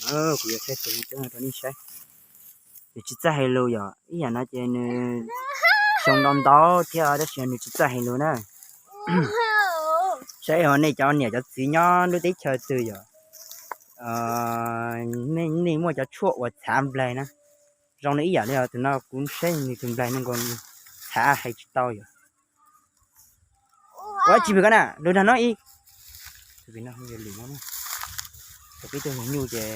Kuv yuav thaij tus no rau nej saib. Nws tsis txawj hais lus yom, ib yam no ces nws xyoo ntau ntau thiab tab sis nws tsis txawj hais lus na. Saib nej cov niam cov txiv nyob lub teb chaws twg yom, nej muaj cov tshuaj uas txhav nplaig na, zoo li ib yam li tus no kuv saib nws tus nplaig no nkaus, txhav hais tsis tau yom. Ua tsis pom ko na, lus nag no ib, peb tug nyuj ces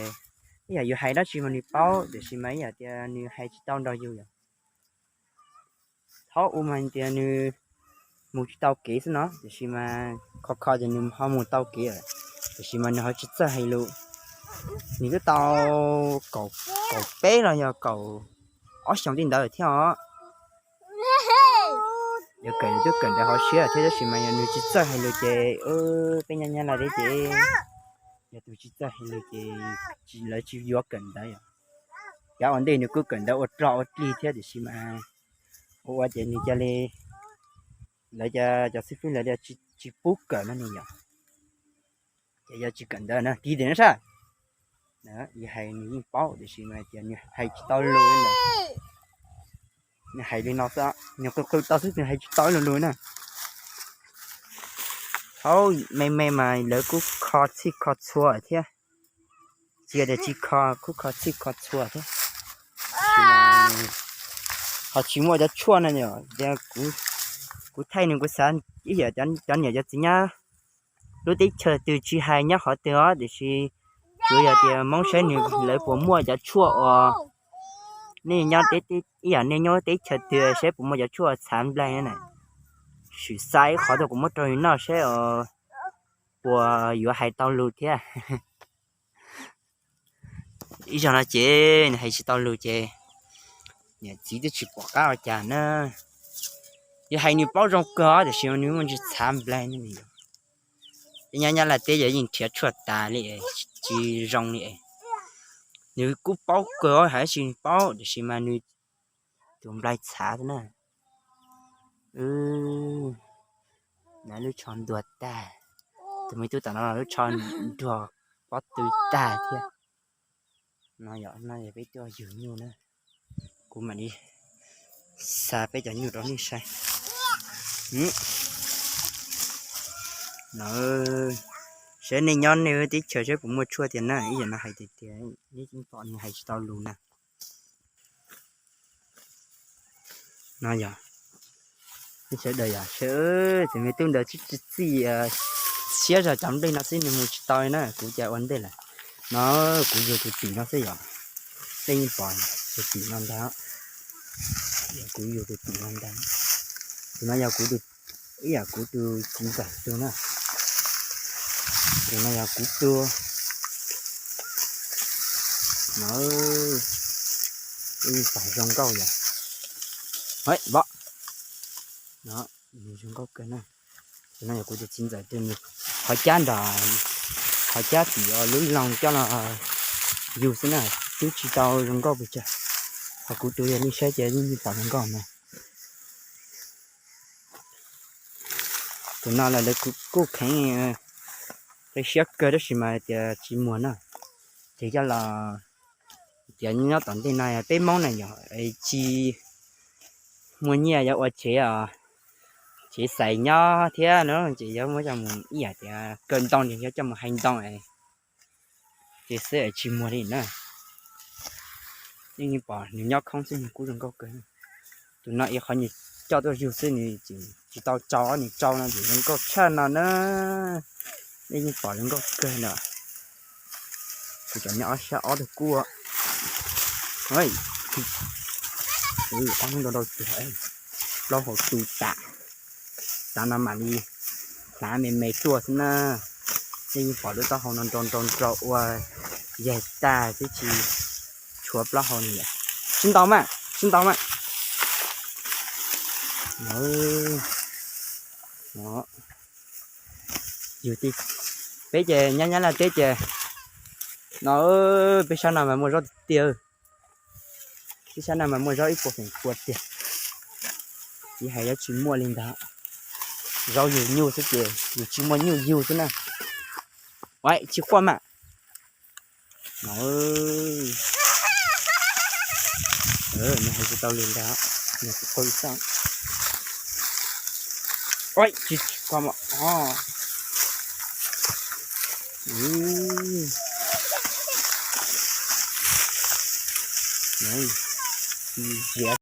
ib yam yus hais dab tsi mas nws paub, tiam sis mas ib yam tias nws hais tsis tau nrog yus yom. Thaum ub mas tias nws mus tsis tau kev xwb no, tiam sis mas kho kho ces nws ho mus tau kev lawm, tiam sis mas nws ho tsis txawj hais lus. Nws twb tau kaum peb los yog kaum ob xyoos li ntawd thiab os. Yog kawm nws twb kawm ntawv hauv siab thiab, tab sis mas yog nws tsis txawj hais lus ces peb nyob Nyab Laj teb ces yog tus tsis txawj hais lus ces lawv tsis yuav kawm ntawv yom. Yav ua ntej nws kuj kawm ntawv ua rog ua dlig thiab, tiam sis mas ua ua ces nws cia li, lawv cov xib fwb lawv tsis pub kawm no ne yom. Ces yog tsis kawm ntawv na, tiv tim no sab. Yus hais nws yeej paub, tiam sis mas tias nws hais tsis tau lus li ntawd. Nws hais li no xwb, nws qw qw tau xwb, nws hais tsis tau lus lus na. Thaum me me mas lawv kuj kho txhij kho txhua thiab, tsis yog tias tsis kho, kuj kho txhij kho txhua thiab. Ho tsis muaj cov tshuaj no, kuv thaij nws kuv xav ib yam cov niam cov txiv nyob lub teb chaws twg tsis hais nyob qhov twg os, tiam sis tsuas yog tias Hmoob saib nws lawv puas muaj cov tshuaj uas nej nyob, ib yam nej nyob teb chaws twg saib puas muaj cov tshuaj txhav nplaig na. Sim xav ib qhov tuaj kuv muab rau nws noj saib puas yuav hais tau lus thiab. Ib zaug no ces nws hais tsis tau lus ces niam txiv twb tsis pom qab ua cas na. Yus hais nws paub zoo kawg tiam sis nws muaj ntsis txhav nplaig ne yom. Nyob Nyab Laj teb ces yeej nrhiav tshuaj tas li, tsis zoo li. Nws kuj paub kawg hais tsis paub tiam sis mas nws tus nplaig txhav xwb na. Lub tsho ntuag tag, tus me tub tom no lub tsho nruag pob tw tag thiab. No yog, no yog peb tuaj yug nyuj na. Kuv mam li xa peb cov nyuj rau nej saib. No, saib nej nyob nej teb chaws saib puas muaj tshuaj tiag na, ib yam no hais tiag tiag, nej yeej pom nws hais tsis tau lus na. No yog, sawv daws yog sawv, tus me tub ntawd tsis txij siab zog cov nplej no xwb nws mus tsis tau li na, kuv cas ua ntej lawm. No kuv yug tus tim no xwb yog, nej yeej pom tus tim no ntag. Kuv yug tus tim no ntag. Tus no yog kuv tus, ib yam kuv tus txiv ntxawm tus na. Tus no yog kuv tus, no, ib pom zoo nkauj yog, pom, no, zoo nkauj kawg na. Tus no yog kuv tus txiv ntxawm tus, nws qhov cab nram, qhov cab tim lub loog coj los yug xwb na, twb tsis tau zoo nkauj pes tsawg. Qhov kuv tus yog nej saib ces yeej pom zoo nkauj na. Tus no los lawv kuj kheev, siab kawg tab sis mas tias tsis muag na. Ces coj los, tias nyob tom ntej no peb Hmoob na yog tsis muaj nyiaj yuav ua tsev os, tsev xais nyob thiab no ces yuav muab coj mus ib yam tias kaw ntoo ces yuav coj mus hais ntoo ces xwb tsis muag li na. Yeej pom nws nyob khoob xwb nws kuj zoo nkauj kawg. Tus no ib qhov nws coj tuaj yug xwb nws tsis tau tsau, nws tsau no ces zoo nkauj tshaj no na. Nej yeej pom zoo nkauj kawg na. Kuv cov nyob ob sab ob tug kub, ob hnub nrau nrau tiag, plaub hau tu tas. Tav no mam li hlav me me tuaj xwb na. Nej yeej pom lub taub hau no nrau nrau nrau ua yaig tag twb tsis tshuav plaub hau li. Sib ntaus mas, sib ntaus mas. Yug, peb ces nyob Nyab Laj teb ces no, peb sab no mas muaj zaub tiag tiag. Peb sab no mas muaj zaub ib puas feem pua tiag. Txiv hais yuav tsis muaj li ntag. Zaub yug nyuj xwb ces yus tsis muaj nyuj yug xwb na. Ua tsis quaj mas. No, nws hais tsis tau li ntag, nws kuj qw xwb. Ua, tsis, tsis kho mas, o. Ziav